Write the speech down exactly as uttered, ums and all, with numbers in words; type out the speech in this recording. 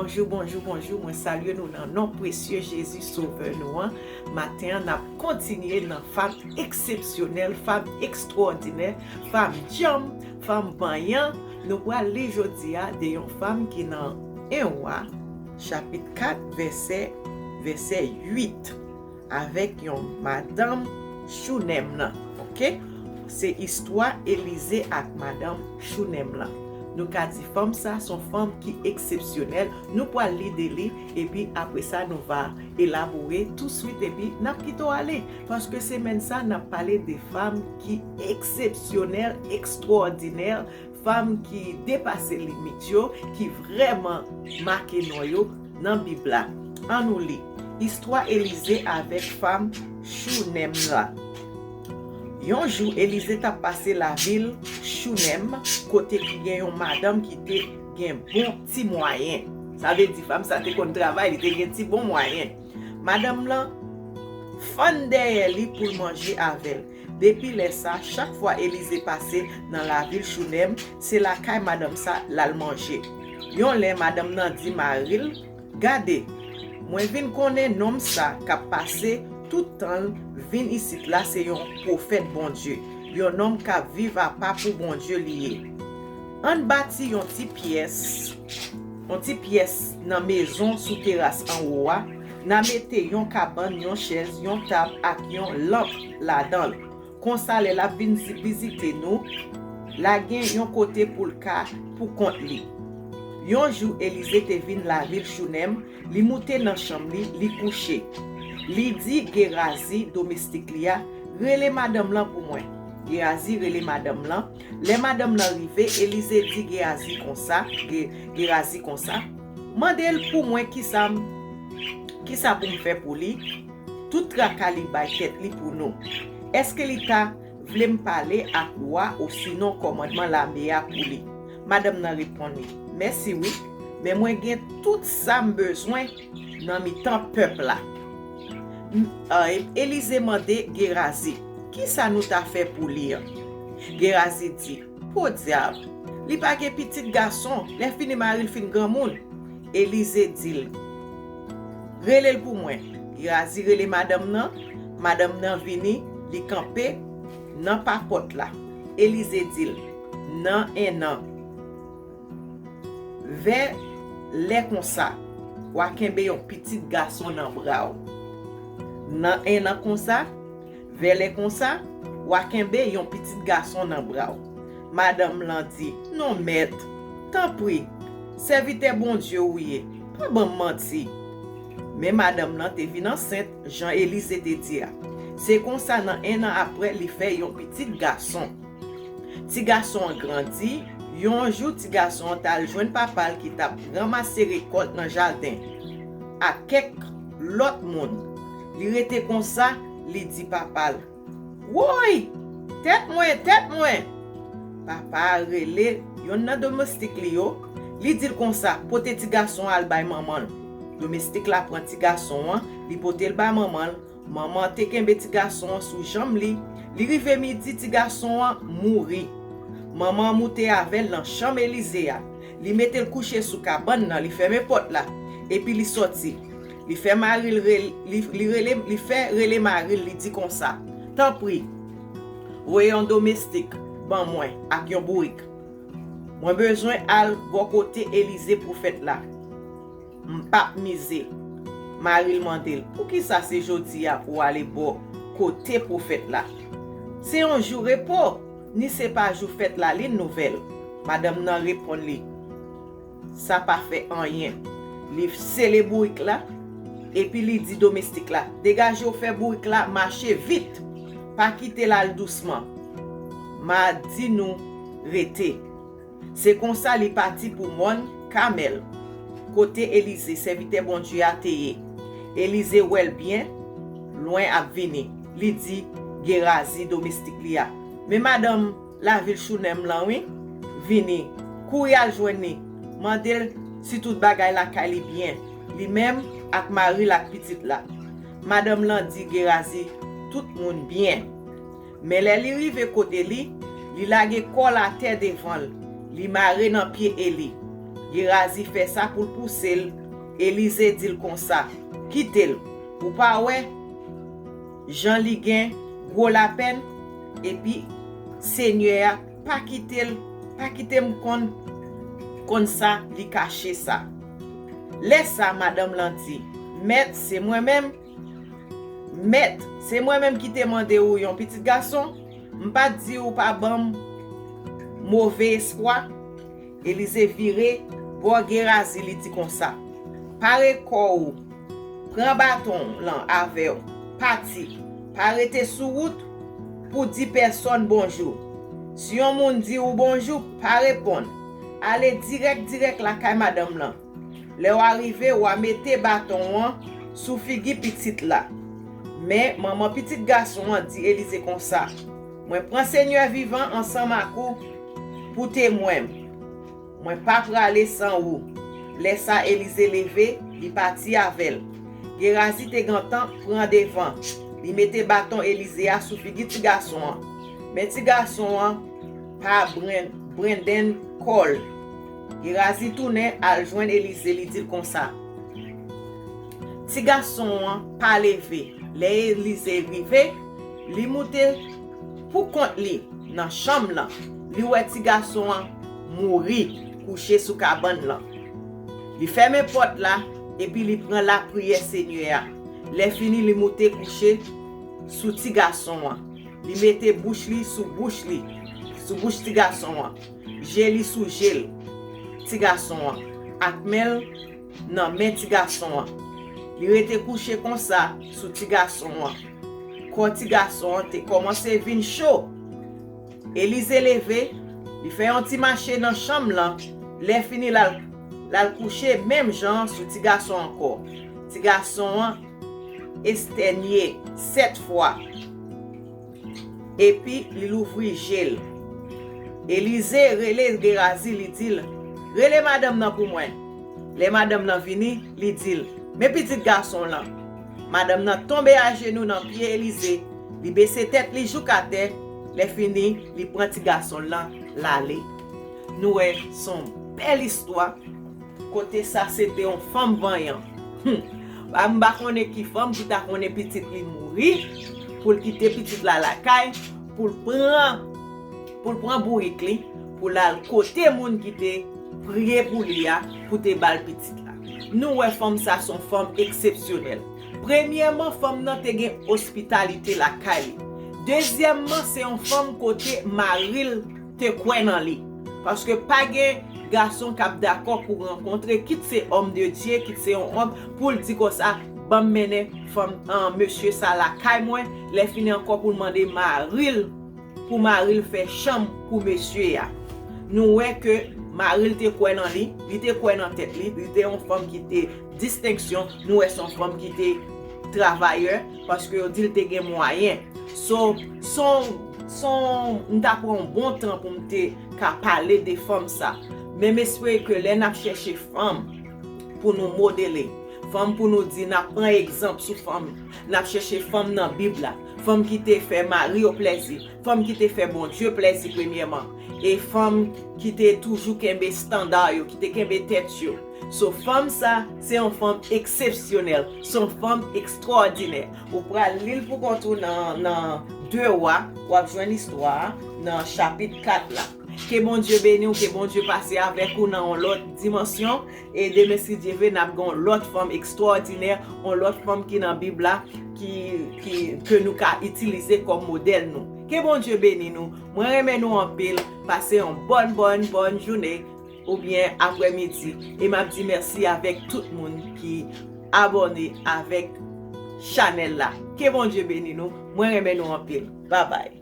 Bonjou, bonjou, bonjou. Mwen salye nou nan non presye Jezi, Sovè nou an. Maten an, n ap kontinye nan fanm eksepsyonèl, fanm ekstwòdinè, fanm djanm, fanm vanyan. Nou pral li jodi a de yon fanm ki nan en Wa, chapit kat, vèsè, vèsè uit, avèk yon madanm Chunèm nan. Oke? Se istwa Elize ak madanm Chunèm lan. Nou ka di fanm sa se yon fanm ki eksepsyonèl. Nou pral li de li, epi apre sa, nou va elabore touswit, epi n ap kite w ale. Paske semèn sa, n ap pale de fanm ki eksepsyonèl, ekstwòdinè, fanm ki depase limit yo, ki vrèman make non yo nan Bib la. Ann nou li. Istwa Elize avèk fanm Chunèm la. Yon jou, Elize t ap pase lavil Chunèm, kote ki gen yon madanm ki te gen bon ti mwayen. Sa vle di fanm sa te konn travay, li te gen ti bon mwayen. Madanm lan fann dèyè li pou l manje avè l. Depi lè sa, chak fwa Elize pase nan lavil Chunèm, se lakay madanm sa l al manje. Yon lè, madanm nan di mari l, "Gade, mwen vin konnen nonm sa k ap pase tout tan l vin isit la se yon pwofèt Bondye, yon nonm k ap viv apa pou Bondye li ye. Ann bati yon ti pyès, yon ti pyès nan mezon sou teras anwo a, n a mete yon kabann, yon chèz, yon tab ak yon lanp ladan l. Konsa, lè l ap vin zi-, vizite nou, l a gen yon kote pou l ka pou kont li." Yon jou, Elize te vin lavil Chunèm, li moute nan chanm li, li kouche. Li di Gerazi, domestik li a, "Rele madanm lan pou mwen." Gerazi rele madanm lan. Lè madanm lan rive, Elize di Gerazi konsa, Ge-, Gerazi konsa, "Mande l pou mwen kisa m, kisa pou m fè pou li, tout traka li bay tèt li pou nou. Èske li ta vle m pale ak wa osinon kòmandman lame a pou li?" Madanm nan reponn li, "Mèsi wi, men mwen gen tout sa m bezwen nan mitan pèp la." M-, euh, Elize mande Gerazi, "Kisa nou ta fè pou li an?" Gerazi di, "Podyab, li pa gen pitit gason, lè fini mari l fin granmoun." Elize di l, "Rele l pou mwen." Gerazi rele madanm nan, madanm nan vini, li kanpe nan pa pòt la. Elize di l, "Nan en an, vè lè konsa, w a kenbe yon pitit gason nan bra w. Nan en an konsa, vè lè konsa, w a kenbe yon pitit gason nan bra w." Madanm lan di, "Non, mèt, tanpri, sèvitè Bondye ou ye, pa ban m manti." Men madanm lan te vin ansent, jan Elize te di a. Se konsa, nan en an apre, li fè yon pitit gason. Ti gason an grandi. Yon jou, ti gason an t al jwenn papa l ki t ap ranmase rekòt nan jaden ak kèk lòt moun. Li rete konsa, li di papa l, "Woy! Tèt mwen, tèt mwen!" Papa a rele yonn nan domestik li yo. Li di l konsa, "Pote ti gason an al bay manman l." Domestik la pran ti gason an, li pote l bay manman l. Manman an te kenbe ti gason an sou janm li. Li rive midi, ti gason an mouri. Manman an moute avè l nan chanm Elize a. Li mete l kouche sou kabann nan, li fèmen pòt la, epi li sòti. Li fè mari l rel-, li, li rele, li fè rele mari l, li di konsa, "Tanpri, voye yon domestik ban mwen ak yon bourik. Mwen bezwen al bò kote Elize pwofèt la. M p ap mize." Mari l mande l, "Poukisa se jodi a pou w ale bò kote pwofèt la? Se yon jou repo, ni se pa jou fèt lalin nouvèl." Madanm nan reponn li, "Sa pa fè anyen." Li sele bourik la, epi li di domestik la, "Degaje w fè bourik la mache vit. Pa kite l al dousman. M a di nou rete." Se konsa li pati pou mòn Kamèl, kote Elize, sèvitè Bondye a, te ye. Elize wè l byen lwen ap vini. Li di Gerazi, domestik li a, "Men madanm lavil Chunèm lan wi, vini, kouri al jwenn li, mande l si tout bagay lakay li byen, li menm ak mari l ak pitit la." Madanm lan di Gerazi, "Tout moun byen." Men lè li rive kote li, li lage kò l atè devan l, li mare nan pye Eli. Gerazi fè sa pou l pouse l. Elize di l konsa, "Kite l. Ou pa wè jan li gen gwo lapèn?" Epi Senyè a pa kite l, pa kite m konn, konn sa, li kache sa. Lè sa a, madanm lan di, "Mèt, se mwen menm. Mèt, se mwen menm ki te mande w yon pitit gason. M pa t di w pa ban m move espwa?" Elize vire bò Gerazi, li di konsa, "Pare kò w, pran baton w lan avè w, pati. Pa rete sou wout pou di pèsòn bonjou. Si yon moun di w bonjou, pa reponn. Ale dirèk, dirèk lakay madanm lan. Lè w arive, w a mete baton w an sou figi pitit la." Men manman pitit gason an di Elize konsa, "Mwen pran Senyè vivan ansanm ak ou pou temwen m. Mwen pa prale san ou." Lè sa a, Elize leve, li pati avè l. Gerazi te gentan pran devan. Li mete baton Elize a sou figi ti gason an. Men ti gason an pa bren-, brennen kò l. Gerazi tounen al jwenn Elize, li di l konsa, "Ti gason an pa leve." Lè Elize rive, li moute pou kont li nan chanm lan. Li wè ti gason an mouri, kouche sou kabann lan. Li fèmen pòt la, epi li pran lapriyè Senyè a. Lè fini, li moute kouche sou ti gason an. Li mete bouch li sou bouch li, sou bouch ti gason an. Je li sou je l, ti gason an, ak men l nan men ti gason an. Li rete kouche konsa sou ti gason an. Kò ti gason an te kòmanse vin cho. Elize leve, li fè yon ti mache nan chanm lan, lè fini l al, l al kouche menm jan an sou ti gason an ankò. Ti gason an estènye sèt fwa. Epi li louvri je l. Elize rele Gerazi, li di l, "Rele madanm nan pou mwen." Lè madanm nan vini, li di l, "Men pitit gason w lan." Madanm nan tonbe ajenou nan pye Elize, li bese tèt li jouk atè, lè fini, li pran ti gason l lan, l ale. Nou wè, se yon bèl istwa. Kote sa se te yon fanm vanyan. Hmm. M pa konnen ki fanm ki ta konnen pitit li mouri, pou l kite pitit la lakay, pou l pran, pou l pran bourik li, pou l al kote moun ki te priye pou li a, pou te ba l pitit la. Nou wè fanm sa se yon fanm eksepsyonèl. Premyèman, fanm nan te gen ospitalite lakay li. Dezyèmman, se yon fanm kote mari l te kwè nan li. Paske pa gen gason k ap dakò pou rankontre, kit se òm de Dye, kit se yon òm, pou l di konsa, "Ban m mennen fanm, an, mesye sa lakay mwen," lè fini ankò pou l mande mari l, pou mari l fè chanm pou mesye a. Nou wè ke mari l te kwè nan li, li te kwè nan tèt li, li te yon fanm ki te distenksyon, nou wè se yon fanm ki te travayè, paske yo di l te gen mwayen. So, son, son, m ta pran yon bon tan pou m te ka pale de fanm sa. Men m espere ke lè n ap chèche fanm pou nou modele, fanm pou nou di n ap pran egzanp sou fanm, n ap chèche fanm nan Bib la, fanm ki te fè mari yo plèzi, fanm ki te fè Bondye plèzi premyèman, e fanm ki te toujou kenbe estanda yo, ki te kenbe tèt yo. So, fanm sa, se yon fanm eksepsyonèl, se yon fanm ekstwòdinè. Ou pral li l pou kont ou nan, nan De Wa, w ap jwenn istwa a nan chapit kat la. Ke Bondye beni w, ke Bondye pase avèk ou nan yon lòt dimansyon. E demen, si Dye vle, n ap gen yon lòt fanm ekstwòdinè, yon lòt fanm ki nan Bib la, ki, ki, ke nou ka itilize kòm modèl nou. Ke Bondye beni nou. Mwen renmen nou anpil. Pase yon bòn, bòn, bòn jounen oubyen aprèmidi. E m ap di mèsi avèk tout moun ki abòne avèk chanèl la. Ke Bondye beni nou. Mwen renmen nou anpil. Babay.